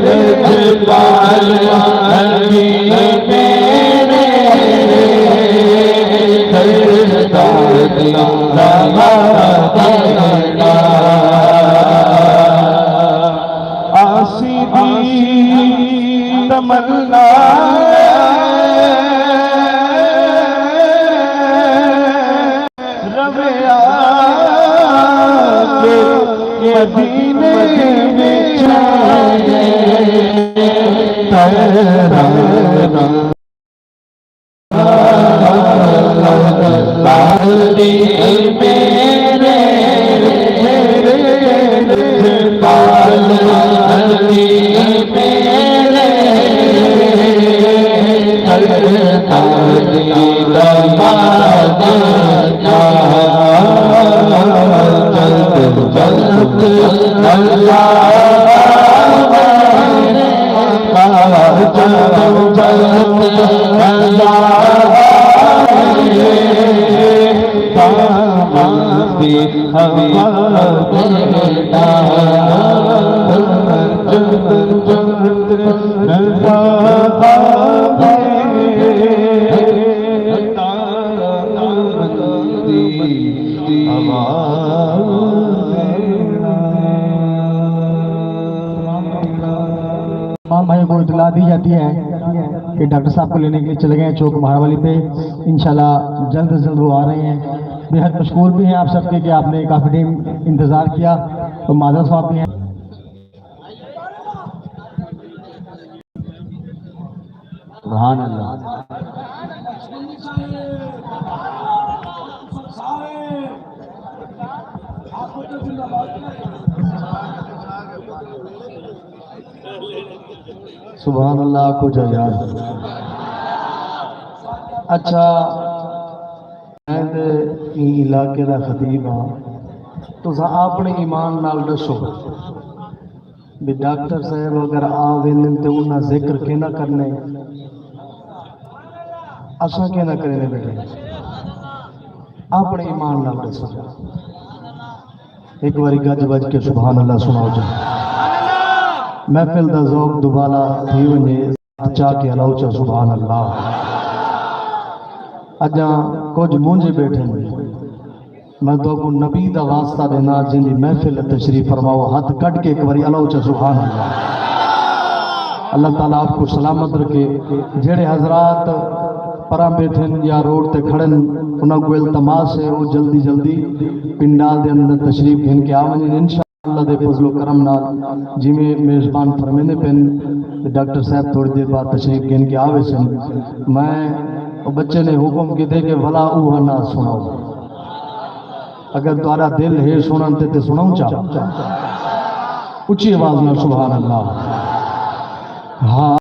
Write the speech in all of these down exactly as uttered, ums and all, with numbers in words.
لجپال علی میرے سردار دی دعوت دینا۔ آسی دی تمنا رویا مدینے وچ تیرا تمام بھائیوں کو اطلاع دی جاتی ہے کہ ڈاکٹر صاحب کلینک کے لیے چلے گئے ہیں چوک مہاڑا والی پہ۔ انشاءاللہ جلد از جلد وہ آ رہے ہیں۔ بے حد مشکور بھی ہیں آپ سب کے کہ آپ نے کافی ٹائم انتظار کیا، تو معذرت خواہ بھی ہیں۔ سبحان اللہ۔ سبحان اللہ، آکھو چا یار۔ اچھا، میں تے ایں علاقے دا خطیب ہاں، تساں اپݨے ایمان نال ݙسو۔ بھی ڈاکٹر صاحب اگر آ ویندن تے انہاں ذکر کینا کرنے؟ اساں کینا کرینے بیٹھے؟ اپݨے ایمان نال ݙسو۔ ہک واری گج وج کے سبحان اللہ سݨاؤ جی۔ محفل دا ذوق دوبالا تھی ونڄے، ہتھ چا کے الاؤ چا سبحان اللہ۔ اڄاں کجھ مونجھے بیٹھے نے۔ میں تہاکوں نبی دا واسطہ ݙینا، جیندی محفل تے تشریف فرماؤ، ہتھ کڈھ کے ہک واری الاؤ چا سبحان اللہ۔ اللہ تعالیٰ آپ کو سلامت رکھے۔ جیڑھے حضرات پراں بیٹھن یا روڈ تے کھڑن، انہاں کوں التماس ہے، او جلدی جلدی پنڈال دے اندر تشریف گھن کے آ ونڄن۔ انشاءاللہ دے فضل و کرم نال جیویں میزبان فرمیندے پن، ڈاکٹر صاحب تھوڑی دیر بعد تشریف گھن کے آ ویسن۔ میں او بچے نے حکم کیتے کہ ولا اوہا نعت سݨاؤ۔ اگر تہاݙا دل ہے سݨݨ تے، تے سݨاؤں چا۔ اچی آواز نال سبحان اللہ۔ ہا،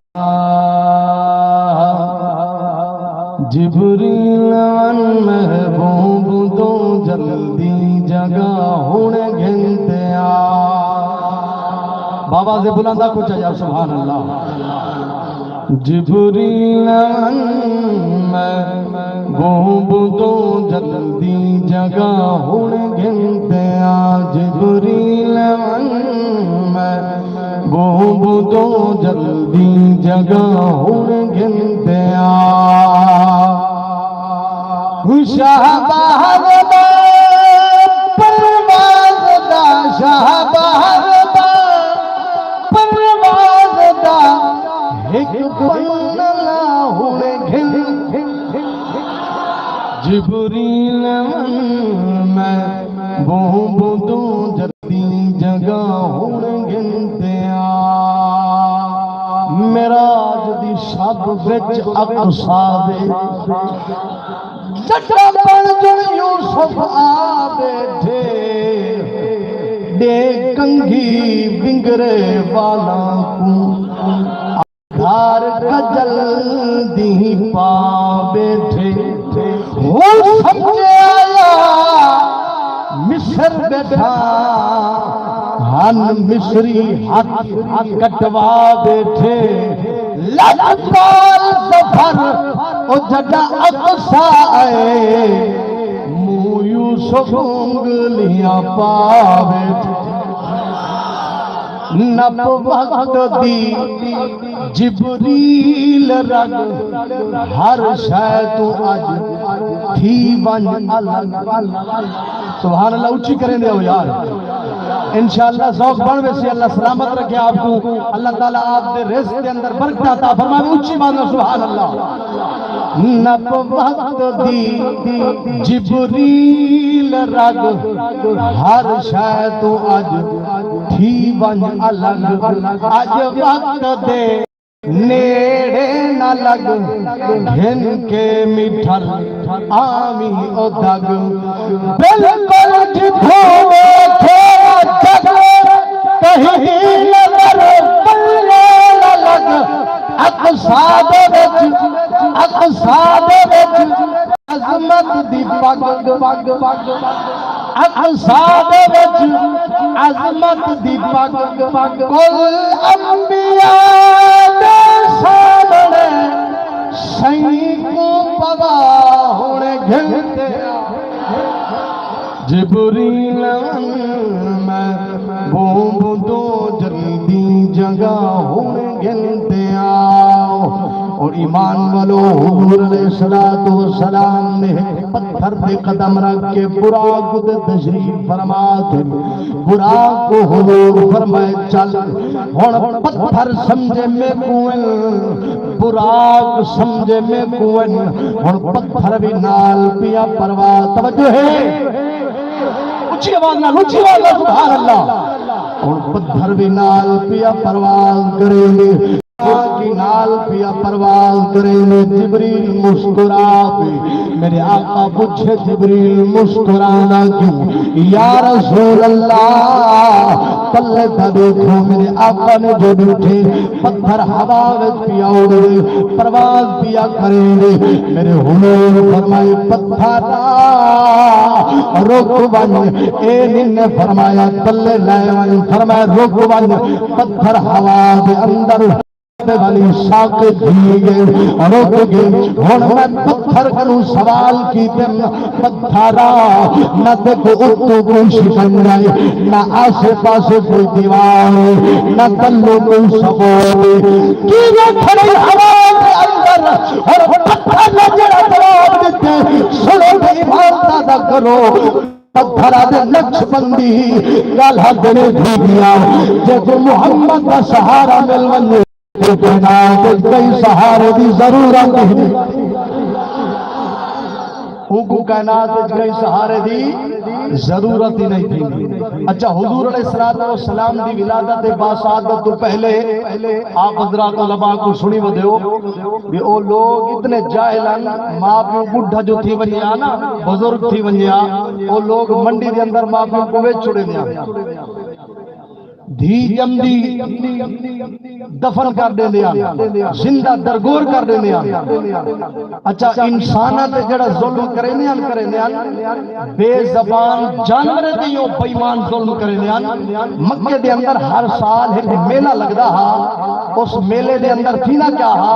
جبریل ون محبوب توں جلدی جگہ ہݨ گھن تے آ۔ بابا سے بلند آکھو چا یار سبحان اللہ۔ جبریل ون محبوب توں جلدی جگہ ہݨ گھن تے آ۔ جبریل ون محبوب توں جلدی جگہ ہݨ گھن تے آ۔ شہباز دا پرواز دا، شہباز دا پرواز دا ہک پنلا ہݨ گھن۔ جبریل ون محبوب توں جلدی جگہ ہݨ گھن تے آ۔ معراج دی شب وچ اقصیٰ دے جٹاں بݨ جن یوسف آ ٻیٹھے، ݙے کنگھی ونگرے والاں کوں، دھار کجل دی پا ٻیٹھے۔ ہوں سمجھے آیا مصر ٻیٹھا، ہن مصری ہتھ کٹوا ٻیٹھے۔ لجپال ظفر او جݙاں اقصیٰ آئے، منہ یوسف انگلیاں پا ٻیٹھے۔ نپ وقت دی جبریل رڳ، ہر شے توں اڄ تھی ونڄ الڳ۔ سبحان اللہ، اچھی کریں دے ہو یار۔ انشاءاللہ ذوق بݨ ویسی، اللہ سلامت رکھے آپ کو، اللہ تعالیٰ آپ دے رزق دے اندر برکت عطا فرماوے۔ اچھی بات نال سبحان اللہ۔ نپ وقت دی جبریل رڳ، ہر شے توں اڄ تھی ونڄ الڳ۔ اڄ وقت دے نیڑے نہ لڳ، گھن کے مٹھل آویں او دڳ۔ بالکل جتھوں ݙیکھے جڳ، کہیں دی نظر پلے نہ لڳ۔ اقصی دے وچ، اقصی دے وچ عظمت دی پڳ، اقصی دے وچ عظمت دی پڳ، کل انبیاء دے سامݨے سئیں کوں پوا ہݨ گھن تے آ۔ جبریل ون میں بومب دو جلدی جگہ ہݨ گھن تے آ۔ اور ایمان والو، حضور علیہ الصلوۃ والسلام نے ہک پتھر تے قدم رکھ کے براق تے تشریف فرما تھے۔ براق کوں حضور فرمائے، چل۔ ہݨ پتھر سمجھے میکوں ہن، براق سمجھے میکوں ہن، ہݨ پتھر وی نال پیا پرواز۔ توجہ ہے؟ اچھی آواز نال، اچھی آواز نال، سبحان اللہ۔ ہݨ پتھر وی نال پیا پرواز کرے۔ کی نال پیا پرواز کرے نے۔ جبریل مسکرا پے۔ میرے آقا پچھے، جبریل مسکرانا کیوں؟ یا رسول اللہ، تلے تاں ݙیکھو۔ میرے آقا نے جو ݙٹھے، پتھر ہوا وچ پیا اُݙدے، پرواز پیا کرے نے۔ میرے حضور فرمائے، پتھر رک ونڄ۔ اے نی فرمایا تلے لے ونڄ، فرمایا رک ونڄ۔ پتھر ہوا دے اندر والی ساقط تھی ڳئے، رک ڳئے۔ ہݨ میں پتھر کنوں سوال کیتے، پتھرا، نہ تیکوں اتوں کوئی شکنجہ ہے، نہ آسے پاسے کوئی دیوار ہے، نہ تلوں کوئی سپورٹ ہے۔ کیویں کھڑے ہوا دے اندر، ہݨ پتھر نے جیڑھا جواب ݙتے، سݨو تے ایمان تازہ کرو۔ پتھر آہدے نقشبندی، ڳالھاں دݨے تھی ڳیاں، جیکوں محمد دا سہارا مل ونڄے، تے کائنات وچ کہیں سہارے دی ضرورت ہی نہیں۔ اونکوں کائنات وچ کہیں سہارے دی ضرورت ہی نہیں تھی۔ اچھا، حضور علیہ الصلوۃ والسلام دی ولادت باسعادت توں پہلے آپ حضرات علماء کوں سݨی ودے ہو، بھی او لوگ اتنے جاہل ہن، ماء پیو ٻڈھا جو تھی ونڄے ہا نا، بزرگ تھی ونڄے ہا، او لوگ منڈی دے اندر ماء پیو کوں ویچ چھوڑیندے ہن۔ دھی ڄمدی دفن کر ݙیندے ہن، زندہ درگور کر ݙیندے ہن۔ اچھا، انساناں تے جڑا ظلم کریندے ہن، کریندے ہن، بے زبان جانوریں تے او بے ایمان ظلم کریندے ہن۔ مکے دے اندر ہر سال ہک میلہ لڳدا ہا۔ اس میلے دے اندر تھیندا کیا ہا؟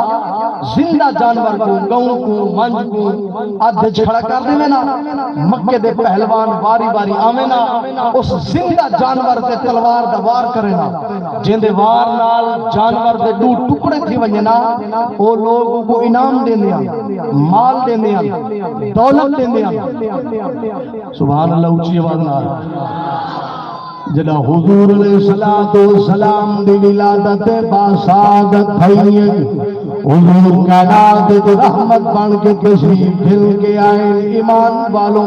زندہ جانور کوں، ڳئوں کوں، منجھ کوں ادھ اچ کھڑا کر ݙیوے نا، مکے دے پہلوان واری واری آوے نا، اس زندہ جانور تے تلوار دا وار کرے نا، جیندے وار نال جانور دے ݙو ٹکڑے تھی ونڄے نا، او لوگ اوکوں انعام ݙیندے ہن، مال ݙیندے ہن، دولت ݙیندے ہن۔ سبحان اللہ، اچی آواز نال۔ جݙاں حضور علیہ الصلوۃ والسلام دی ولادت باسعادت تھئی ہے، حضور کائنات دی رحمت بݨ کے تشریف گھن کے آئے۔ ایمان والو،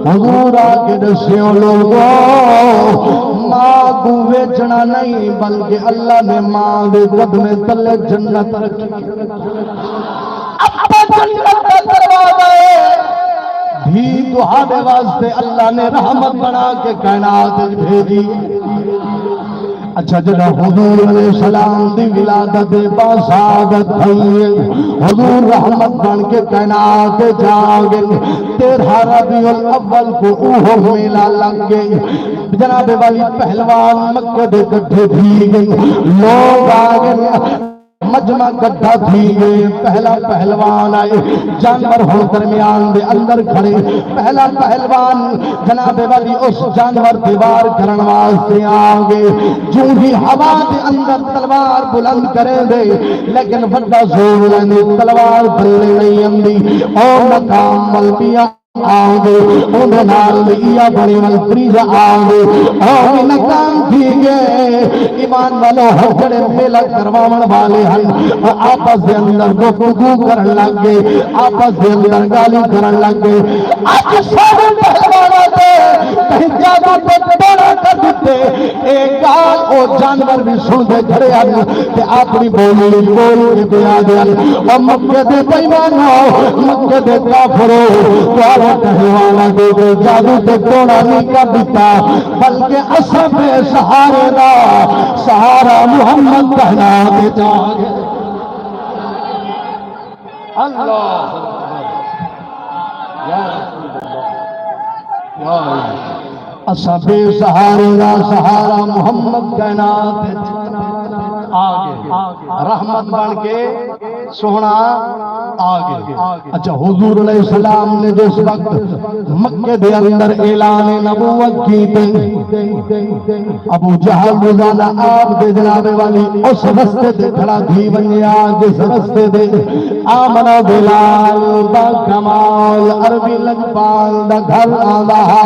حضور آ کے ݙسیو لوگو، ماں کوں ویچݨا نہیں، بلکہ اللہ نے ماں دے قدمیں تلے جنت رکھی۔ اپا جنت دا دروازہ ہے۔ دھی تہاݙے واسطے اللہ نے رحمت بݨا کے کائنات وچ بھیجی۔ اچھا، جݙاں حضور علیہ السلام دی ولادت باسعادت تھئی ہے، حضور رحمت بݨ کے کائنات وچ آ ڳئے۔ تیرہ ربیع الاول کوں اوہو میلہ لڳ ڳئے۔ جناب والی پہلوان مکے دے اکٹھے تھی ڳئے، لوگ آ ڳئے۔ مجمع گڈھا تھی ڳئے، پہلا پہلوان آئے، جانور ہݨ درمیان دے اندر کھڑے۔ پہلا پہلوان جناب والی اس جانور دے وار کرݨ واسطے آ ڳئے۔ جوں ہی ہوا دے اندر تلوار بلند کریندے، لیکن وݙا زور لیندے، تلوار بلے نہیں آندی۔ او ناکام ملبیاں آ ڳئے، اوندے نال دی ایہا بݨی ول تریجھا آ ڳئے، او وی ناکام تھی ڳئے۔ ایمان والو، ہر جڑے میلہ کرواوݨ والے ہن، او آپس دے اندر گفتگو کرݨ لڳ ڳئے، آپس دے اندر ڳالھیں کرݨ لڳ ڳئے۔ اڄ سارے پہلواناں تے کہیں جادو تے ٹونا کر ݙتے۔ اے ڳالھ او جانور وی سݨدے کھڑے ہن تے اپݨی ٻولی وچ ٻول کے پیا ڳئے ہن۔ او مکے دے بے ایمانو، مکے دے کافرو، تہاݙے پہلواناں کوں کوئی جادو تے ٹونا نہیں کر ݙتا، بلکہ اساں بے سہارے دا سہارا محمد کائنات وچ آ ڳئے۔ اللہ اکبر۔ یا رسول اللہ۔ یا اللہ۔ اساں بے سہارے دا سہارا محمد کائنات وچ آ ڳئے، رحمت بݨ کے سوہݨا آ ڳئے۔ اچھا، حضور علیہ السلام نے جس وقت مکے دے اندر اعلان نبوت کیتے، ابو جہل روزانہ آپ دے جناب والی اس رستے تے کھڑا تھی ونڄیا، جس رستے تے آمنہ بلال دا کمال عربی لجپال دا گھر آندا ہا۔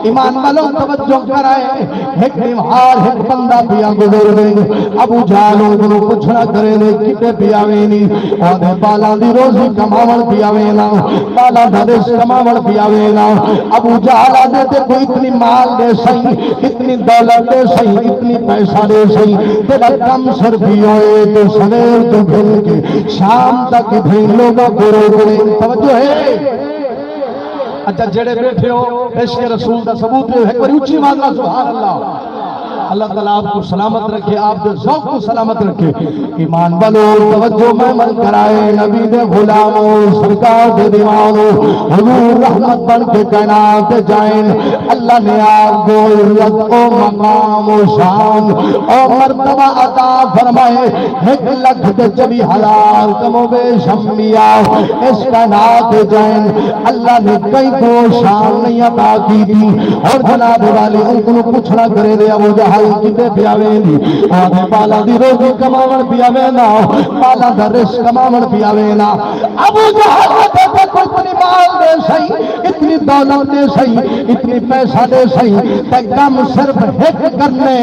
ایمان والو، توجہ کرائے، ہک ݙیہاڑ ہک بندہ پیا گزر ویندے، ابو جہل اوں کنوں پچھݨا کریندے، کتے پیا ویندی؟ آہدے، ٻالاں دی روزی کماوݨ پیا وینداں، ٻالاں دا رزق کماوݨ پیا وینداں۔ ابو جہل آہدے، تیکوں اتنی مال ݙے سئیں، اتنی دولت ݙے سئیں، اتنی پیسہ ݙے سئیں، تیݙا کم صرف ایہو ہے، توں سویر توں گھن کے شام تک اتھائیں لوکاں کوں روکݨے۔ توجہ ہے؟ اچھا، جڑے ٻیٹھے ہو، عشق رسول دا ثبوت ݙیو، ہک واری اچی آواز نال سبحان اللہ۔ اللہ تعالیٰ آپ کوں سلامت رکھے، آپ دے ذوق کوں سلامت رکھے۔ ایمان والو، توجہ محفل کرائے، نبی دے غلامو، سرکار دے دیوانو، حضور رحمت بݨ کے کائنات تے جائن۔ اللہ نے آپ کوں عزت، او مقام، او شان، او مرتبہ عطا فرمائے۔ ہک لکھ تے چوی ہزار کم و بیش انبیاء اس کائنات تے جائن، اللہ نے کہیں کوں شان نہیں عطا کیتی۔ ہݨ جناب والی اوں کنوں پچھݨا کریندے، ابو جہل کتے پیا ویندی؟ آہدے، ٻالاں دی روزی کماوݨ پیا وینداں، ٻالاں دا رزق کماوݨ پیا وینداں۔ ابو جہل آہدے، تیکوں اتنی مال ݙے سئیں، اتنی دولت ݙے سئیں، اتنی پیسہ ݙے سئیں، تے کم صرف ہک کرݨے،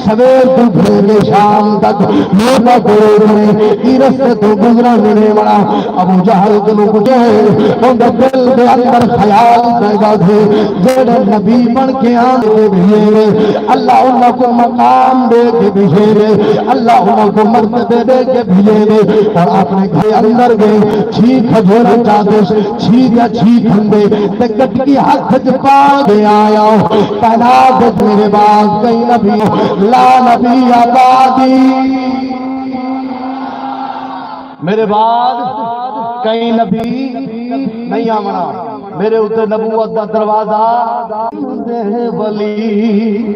سویر توں گھن کے شام تک لوکاں کوں روکݨے، ایں رستے توں گزرݨ نہیں ݙیوݨا۔ ابو جہل کنوں پچھے، اوندے دل دے اندر خیال پیدا تھئے، جیڑھے نبی بݨ کے آن کے بھیجے، اللہ انہاں کوں مقام ݙے کے بھیجے، اللہ انہاں کوں مرتبے ݙے کے بھیجے۔ اور اپݨے گھر اندر ڳئے، چھی کھجوراں چادش، چھی دا چھی کھندے، تے گٹکی ہتھ وچ پا کے آیا۔ کائنات وچ میرے بعد کئی نبی، لا نبی بعدی، میرے بعد کئی نبی نہیں آوݨا، میرے اتے نبوت دا دروازہ دے ولی۔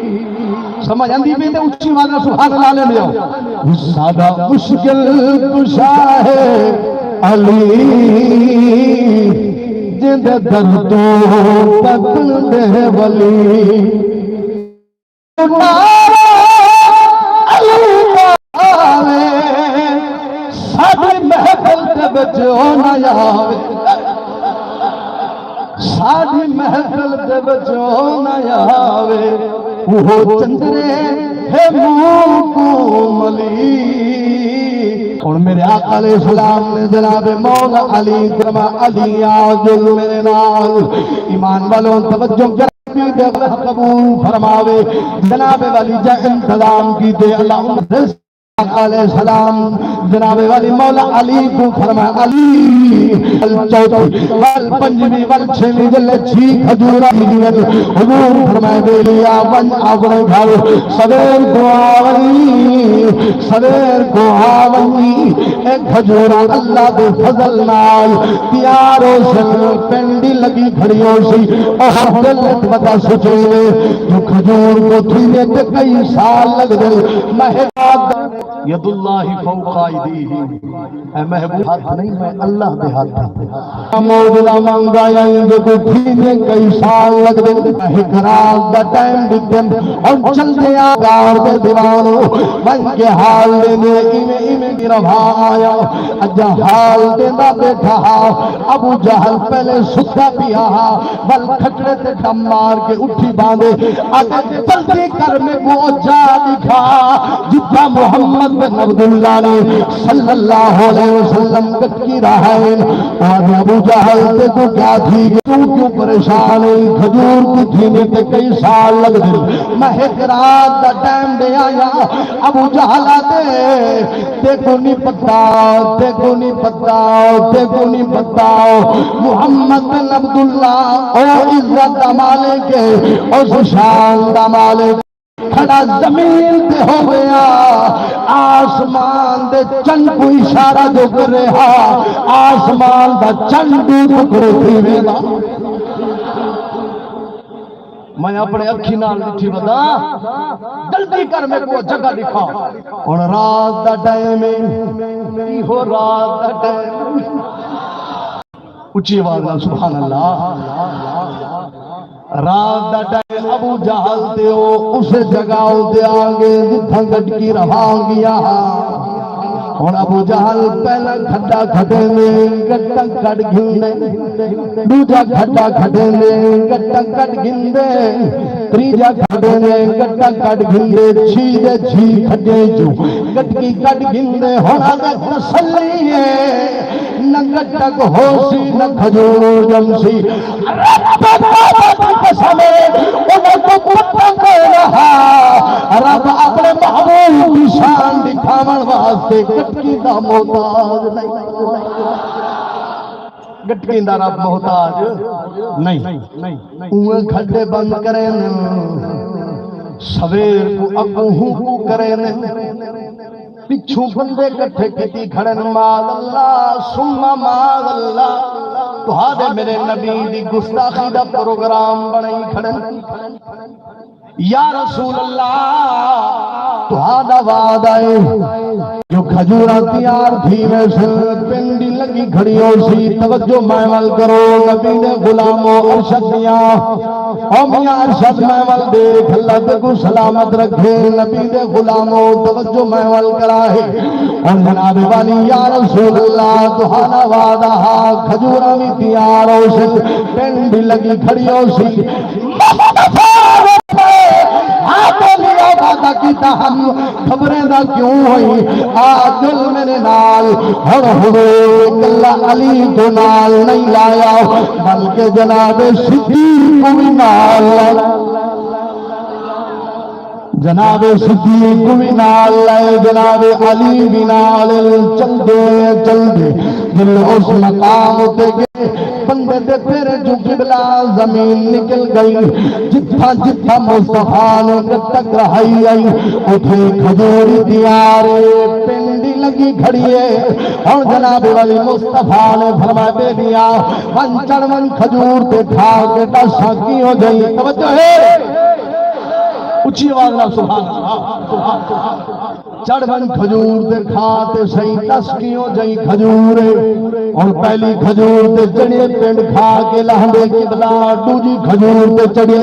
سمجھ آندی پئی تے اچی آواز نال سبحان اللہ لے لیو۔ ساݙا مشکل کشا ہے علی، جیندے در توں تکݨ دے ولی۔ نعرہ علی دا آوے، ساݙی محفل دے وچ او نہ آوے، ساݙی محفل دے وچ او نہ آوے، اوہو چندرے ہے منہ کوں ملی۔ ہݨ میرے آقا علیہ السلام نے جناب مولا علی فرما، علی آ جل میرے نال۔ ایمان والوں، توجہ کر، قبول فرماوے۔ جناب والی جا انتظام کیتے، اللہ عمر آقا علیہ السلام جناب والی مولا علی کوں فرمایا، علی، ول چوتھی، ول پنجویں، ول چھیویں، جلے چھی کھجورا دی ول، حضور فرمائے، بے لیا، ونج اپنے گھر، سویر دعا ولی، سویر کوں آ ونڄی، اے کھجوراں اللہ دے فضل نال تیار ہوسن، پنڈی لڳی کھڑی ہوسی۔ او دل وچ وݙا سوچیندے جو کھجور کوں تھیندے تے کئی سال لڳدن۔ میں ہک ید اللہ فوق ایدیہم، اے محبوب، ہتھ نہیں، میں اللہ دے ہتھ ہاں۔ معجزہ منگ آیا، جیکوں تھیندے کئی سال لڳدن۔ ہک رات دا ٹائم ݙتن، ہݨ چلدے آ، غار دے دیوانو، ونڄ کے حال ݙیندے، ایویں ایویں دی روا آیا۔ اڄاں حال ݙیندا ٻیٹھا ہا۔ ابو جہل پہلے ستا پیا ہا، ول کھٹڑے تے ڈم مار کے اٹھی ٻاہندے، آہدے، جلدی کر، میکوں او جاہ ݙکھا جتھاں محمد بن عبداللہ نے صلی اللہ علیہ وسلم گٹکی رہائن۔ آہدے، ابو جہل، تیکوں کیا تھی ڳیا؟ توں کیوں پریشان ہیں؟ کھجور کوں تھیندے تے کئی سال لڳدن۔ میں ہک رات دا ٹائم ݙے آیا۔ ابو جہل آہدے، تیکوں نی پتہ، تیکوں نی پتہ، تیکوں نی پتہ۔ محمد بن عبداللہ او عزت دا مالک ہے، او شان دا مالک۔ کھڑا زمین تے ہووے ہا، آسمان دے چن کوں اشارہ جو کرے ہا، آسمان دا چن ݙو ٹکڑے تھی ویندا۔ میں اپݨے اکھیں نال ݙٹھی ودا، جلدی کر، میکوں او جگہ ݙکھا۔ ہݨ رات دا ٹائم ہے، ایہو رات دا ٹائم۔ اچی آواز نال سبحان اللہ۔ رات دا ٹائم ابو جہل تے او اسے جگہ اتے آ ڳئے جتھاں گٹکی رہا ڳیا ہا۔ ہݨ ابو جہل پہلا کھڈا کھڈیندے، گٹا کڈھ گھندے، ݙوجھا کھڈا کھڈیندے، گٹا کڈھ گھندے، تریجھا کھڈیندے، گٹا کڈھ گھندے، چھی دے چھی کھڈیں چوں گٹکی کڈھ گھندے۔ ہݨ آہدے تسلی ہے، نہ گٹک ہوسی، نہ کھجور ڄمسی۔ رب کعبہ دی قسم ہے، انہاں کوں پتہ کوئی نہ ہا۔ رب اپݨے محبوب دی شان ݙکھاوݨ واسطے گٹکی دا محتاج نہیں۔ گٹکی دا رب محتاج نہیں۔ اوہ کھڈے بند کریندن، سویر کوں اڳوں ہوں کوں کریندن۔ پچھوں بندے کٹھے کیتی کھڑن، معاذ اللہ ثم معاذ اللہ، تہاݙے میݙے نبی دی گستاخی دا پروگرام بݨائی کھڑن۔ یا رسول اللہ، تہاݙا وعدہ ہے جو کھجوراں تیار تھی ویسن، پنڈی لڳی کھڑی ہوسی۔ توجہ میں ول کرو، نبی دے غلامو، ارشد دیاں۔ او میاں ارشد، میں ول ݙیکھ، اللہ تیکوں سلامت رکھے۔ نبی دے غلامو، توجہ میں ول کرا ہے۔ ہݨ جناب والی، یا رسول اللہ، تہاݙا وعدہ ہا، کھجوراں وی تیار ہوسن، پنڈی لڳی کھڑی ہوسی۔ مصطفیٰ روپے، آ بولیا، وعدہ کیتا ہم، خبریں دا کیوں ہوئی؟ آ جل میݙے نال۔ ہݨ ہووے کلھا علی کوں نال نہیں لایا، بلکہ جناب صدیق کوں وی نال لایا۔ جناب صدیق کوں وی نال لائے، جناب علی وی نال۔ چلدے چلدے جل اس مقام اتے گئے، بندے دے پیریں چوں قبلہ زمین نکل ڳئی۔ جتھاں جتھاں مصطفیٰ نے گٹک رہائی آئی، اتھے کھجوری تیار ہے، پنڈی لڳی کھڑی ہے۔ ہݨ جناب والی مصطفیٰ نے فرمایا، بے میاں، ونڄ چڑھ ونڄ کھجور تے کھا کے ݙس ہاں کیوں جئی۔ توجہ ہے؟ اچی آواز نال سبحان اللہ۔ چڑھ ونڄ کھجور تے کھا تے سہی، ݙس کیوں جئی کھجور ہے۔ ہݨ پہلی کھجور تے چڑھے، پنڈ کھا کے لہندے قبلہ، ݙوجھی کھجور تے چڑھے،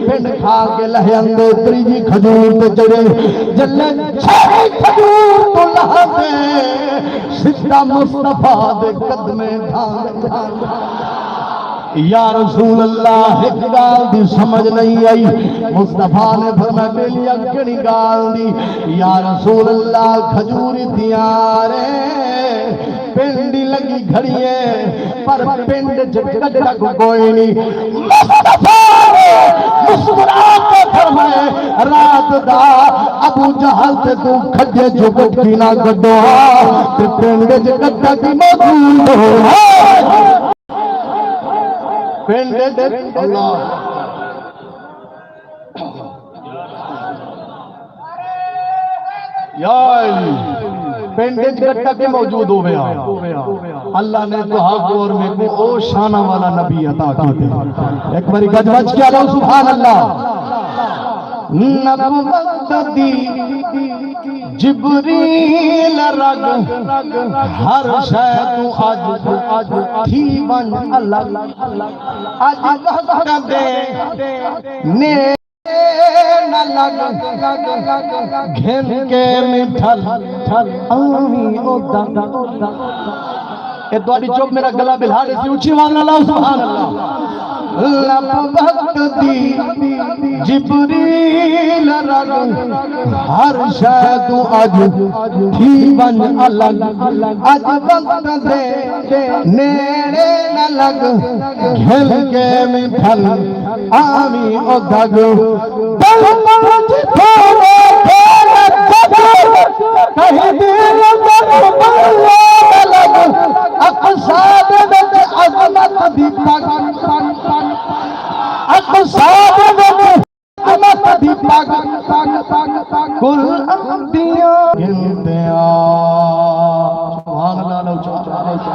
پنڈ کھا کے لہندے، تریجھی کھجور تے چڑھے، جلے چھیڑی کھجور توں لہندے، سدھا مصطفیٰ دے قدمیں ڈھاندے، ڈھاندے۔ یا رسول اللہ، ہک ڳالھ دی سمجھ نہیں آئی۔ مصطفیٰ نے فرمایا، ٻیلیا، کیڑھی ڳالھ دی؟ یا رسول اللہ، کھجوری تیار ہے، پنڈی لڳی کھڑی ہے، پر پنڈ چ گٹک کوئی نہیں۔ مصطفیٰ نے مسکرا کے فرمائے، رات دا ابو جہل تے توں کھجے جو گٹکی نہ کڈو، تے پنڈ چ گٹک موجود ہووے۔ پنڈ دے اللہ۔ یا علی، پنڈ اچ گٹک موجود ہووے ہا۔ اللہ نے تہاکوں اور میکوں او شاناں والا نبی عطا کیتے۔ ایک باری گج وج کے آلو سبحان اللہ۔ نبوت دی جبریل رگ، ہر شے توں اج، اج تھی ونڄ الگ۔ اج وقت دے نے نہ لڳ، گھن کے میٹھل، آویں او دڳ۔ اے تہاݙی چپ، میرا گلا بلھا ݙیسی، اچھی آواز نال آؤ، سبحان اللہ۔ لب وقت دی جبریل رڳ، ہر شے توں اڄ تھی ونڄ الڳ۔ اڄ وقت دے نیڑے نہ لڳ، گھن کے میٹھل آویں او دڳ۔ دل دل جتھوں ویکھے نہ دڳ، کہیں دی نظر بنگلے نہ لڳ۔ اقصا دے وچ عظمت دی پڳ، اقصا دے وچ عظمت دی پڳ، کل انبیاء گھندیاں۔ سبحان اللہ، اچا، اچا، اچا۔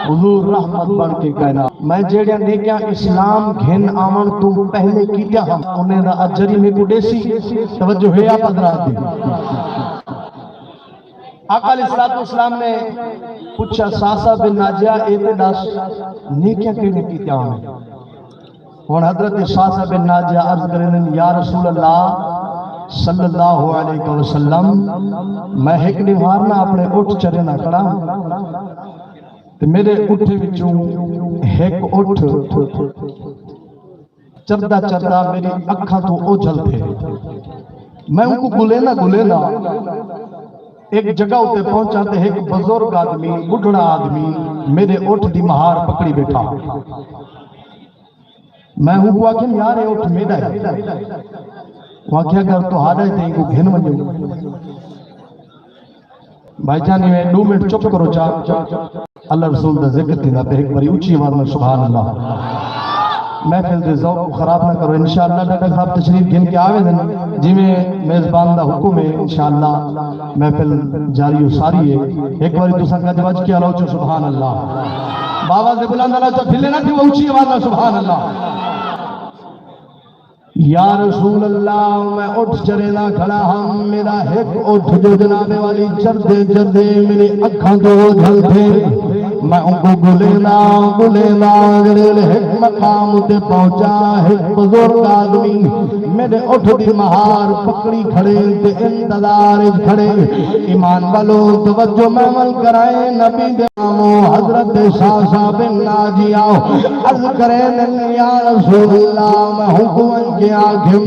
حضور رحمت بݨ کے کائنات۔ میں جیڑھیاں نیکیاں اسلام گھن آوݨ توں پہلے کیتیاں ہن، انہیں دا اجر ہی میکوں ݙیسی۔ توجہ ہے آپ حضرات دی؟ آقا علیہ الصلوۃ والسلام نے پچھیا، صعصعہ بن ناجیہ، اے تے ݙس، نیکیاں کیڑھیاں کیتیاں ہن؟ ہݨ حضرت صعصعہ بن ناجیہ عرض کریندن، یا رسول اللہ صلی اللہ علیہ وسلم، میں ہک ݙیہاڑ نہ اپݨے اٹھ چرینداں کھڑا ہاں، تے میݙے اٹھیں وچوں ہک اٹھ چردا چردا میݙی اکھاں توں اوجھل تھئے۔ میں اونکوں ڳولیندا ڳولیندا ہک جگہ اتے پہنچا تے ہک بزرگ آدمی، ٻڈھڑا آدمی میݙے اٹھ دی مہار پکڑی ٻیٹھا۔ میں اونکوں آکھیم، یار، اے اٹھ میݙا ہے۔ اوں آکھیا، اگر تہاݙا ہے تے اینکوں گھن ونڄو۔ بھائی جان، ایویں ݙو منٹ چپ کرو چا، اللہ رسول دا ذکر تھیندا پئے، ہک واری اچھی آواز نال سبحان اللہ۔ محفل دے ذوق کوں خراب نہ کرو، انشاءاللہ ڈاکٹر صاحب تشریف گھن کے آ ویندن، جیویں میزبان دا حکم ہے، انشاءاللہ محفل جاری و ساری ہے۔ ہک واری تساں گج وج کے آلو چو سبحان اللہ۔ بابا دے بلند آلو چو ڈھلے نہ تھیو، اچھی آواز نال سبحان اللہ۔ یا رسول اللہ، میں اٹھ چریندا کھڑا ہم، میرا ہک اٹھ جو جناب والی چردے چردے میری اکھاں تو اوجھل تھے۔ میں اونکوں ڳولیندا، ڳولیندا، جڑے ویلے ہک مقام اتے پہنچا، ہک بزرگ آدمی میرے اٹھ دی مہار پکڑی کھڑے تے انتظار اچ کھڑے۔ ایمان والو، توجہ محفل کرائیں، نبی دے نامو حضرت صعصعہ بن ناجیہ عرض کرے، یا رسول اللہ، میں حکم ونڄ کے آکھیم،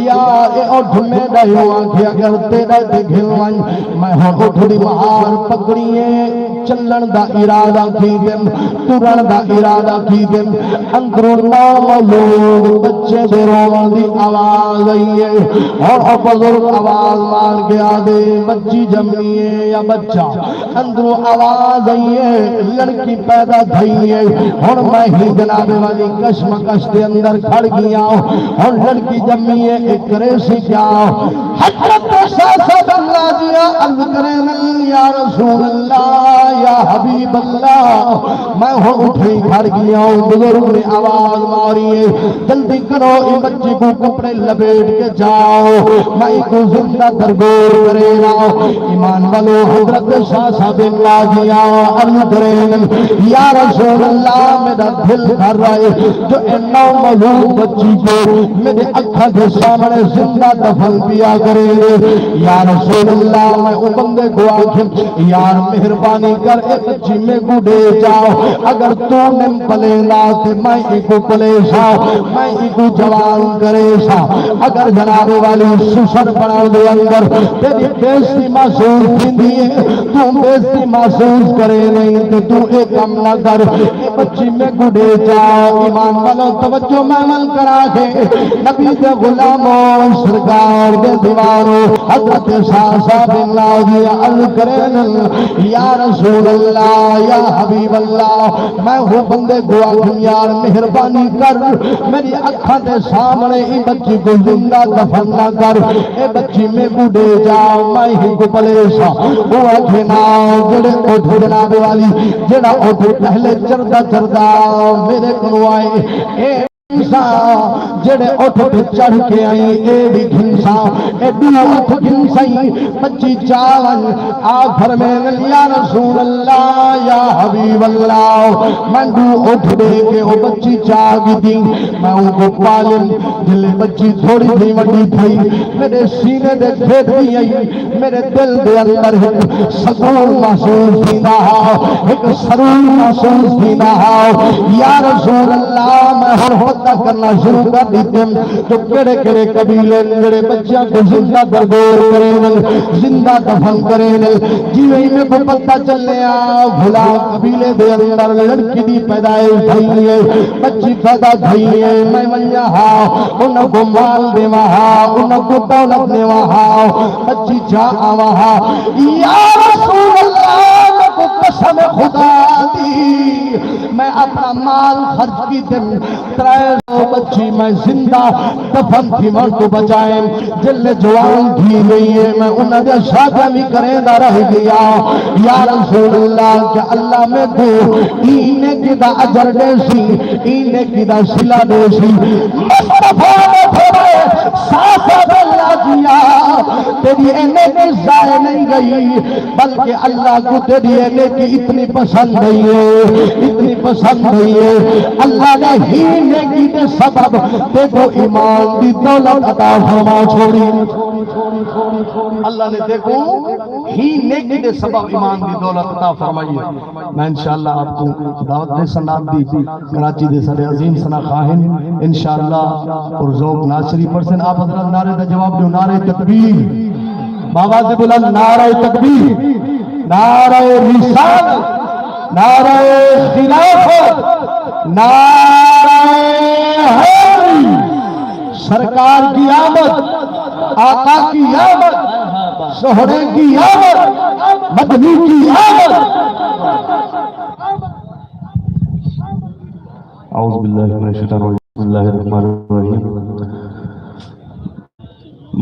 یا اے اٹھ میݙا ہی؟ آکھے، اگر تیݙا تے گھن ونڄ۔ میں ہݨ اٹھ دی مہار پکڑی ہے، چلݨ دا ارادہ کیتم، ٹرݨ دا ارادہ کیتم۔ اندروں نامولود بچے دے رووݨ دی آواز آئی ہے۔ ہݨ او بزرگ آواز مار کے آہدے، بچی ڄمی ہے یا بچہ؟ اندروں آواز آئی ہے، لڑکی پیدا تھئی ہے۔ ہݨ میں ہی جناب والی کشمکش دے اندر کھڑ ڳیا۔ ہݨ لڑکی ڄمی ہے، اے کریسی کیا؟ حضرت صعصعہ بن ناجیہ عرض کریندن، یا رسول اللہ، یا حبیب اللہ، میں ہݨ اٹھیں کھڑ ڳیا ہوں۔ بزرگ نے آواز ماری ہے، جلدی کرو، ایں بچی کوں کپڑے لپیٹ کے جاؤ، میں ایکوں زندہ درگور کرینداں۔ ایمان والو، حضرت صعصعہ بن ناجیہ عرض کریندن، یا رسول اللہ، میݙا دل کر رہا ہے جو اے نامولود بچی کوں میݙے اکھاں دے سامݨے زندہ دفن پیا کریندے۔ یا رسول اللہ، میں او بندے کوں آکھیم، یار مہربانی کر، اے بچی میکوں ݙے جاؤ، اگر توں نم پلیندا تے میں ایکوں پلیساں، میں ایکوں جوان کریساں۔ اگر جناب والی سسر بݨݨ دے اندر تیݙی بے عزتی محسوس تھیندی ہے، توں بے عزتی محسوس کرے نہیں تے توں اے کم نہ کر، اے بچی میکوں ݙے جا۔ ایمان والو، توجہ محفل کرا کے، نبی دے غلامو، سرکار دے دیوانو، حضرت صعصعہ بن ناجیہ عرض کریندن، یا رسول رسول اللہ، یا حبیب اللہ، میں ہو بندے کو آکھن، یار مہربانی کر، میری اکھاں دے سامنے ایں بچی کو زندہ دفن نہ کر، اے بچی میکوں ݙے جا، میں ہی کو پلیس ہاں۔ او آکھے نا، جڑے اٹھ جناب والی، جڑا اٹھ پہلے چردا چردا میرے کنوں آئے، اے گھنساں، جڑے اٹھ تے چڑھ کے آئیں، اے وی گھنساں، اے ݙو اٹھ گھنسئیں، بچی چا ونڄ۔ آ فرمین، یا رسول اللہ، یا حبیب اللہ، میں ݙو اٹھ ݙے کے او بچی چا گھدی، میں اوں کوں پالیم۔ جلے بچی تھوڑی جئی وݙی تھئی، میݙے سینے دے گھیݙدی آئی، میݙے دل دے اندر ہک سکون محسوس تھیندا ہا، ہک سرور محسوس تھیندا ہا۔ یا رسول اللہ، میں ہݨ پتہ کرݨا شروع کر ݙتم جو کیڑھے کیڑھے قبیلے جڑے بچیاں کوں زندہ بردور کریندن، زندہ دفن کریندن۔ جیویں ہی میکوں پتہ چلیا، فلاں قبیلے دے اندر لڑکی دی پیدائش تھئی ہے، بچی پیدا تھئی ہے، میں ونڄاں ہا، انہاں کوں مال ݙیواں ہا، انہاں کوں دولت ݙیواں ہا، بچی چا آواں ہا۔ یا رسول اللہ، میکوں قسم خدا دی، میں اپݨا مال خرچ کیتن، ترے سو بچی میں زندہ دفن تھیوݨ توں بچائے۔ جلے جوان تھی ڳئی ہے، میں انہاں دیاں شادیاں وی کریندا رہ ڳیا۔ یا رسول اللہ، کیا اللہ میکوں ایں نیکی دا اجر ݙیسی، ایں نیکی دا صلہ ݙیسی؟ مصطفیٰ نے فرمایا، ساسا دل راضیا، تیری اے نیکی ضائع نہیں گئی، بلکہ اللہ کوں تیری اے نیکی اتنی پسند آئی ہے، اتنی پسند آئی ہے، اللہ نے ہی نیکی دے سبب تیکوں ایمان دی دولت عطا فرما چھوڑی۔ اللہ نے تیکوں ہی نیکی دے سبب ایمان دی دولت عطا فرمائی ہے۔ میں انشاءاللہ آپ کو دعوت دے سنات دی، کراچی دے سارے عظیم ثنا خواہن انشاءاللہ اور ذوق نعت شریف پڑھسن۔ آپ حضرات نعرے دا جواب ݙیو، نعرہ تکبیر، بابا سے بلند نعرہ تکبیر، نعرہ رسالت، نعرہ خلافت، نعرہ حیدری، سرکار کی آمد، آقا کی آمد، سہرے کی آمد، مدنی کی آمد۔ اعوذ باللہ من الشیطان الرجیم۔ بسم اللہ الرحمن الرحیم۔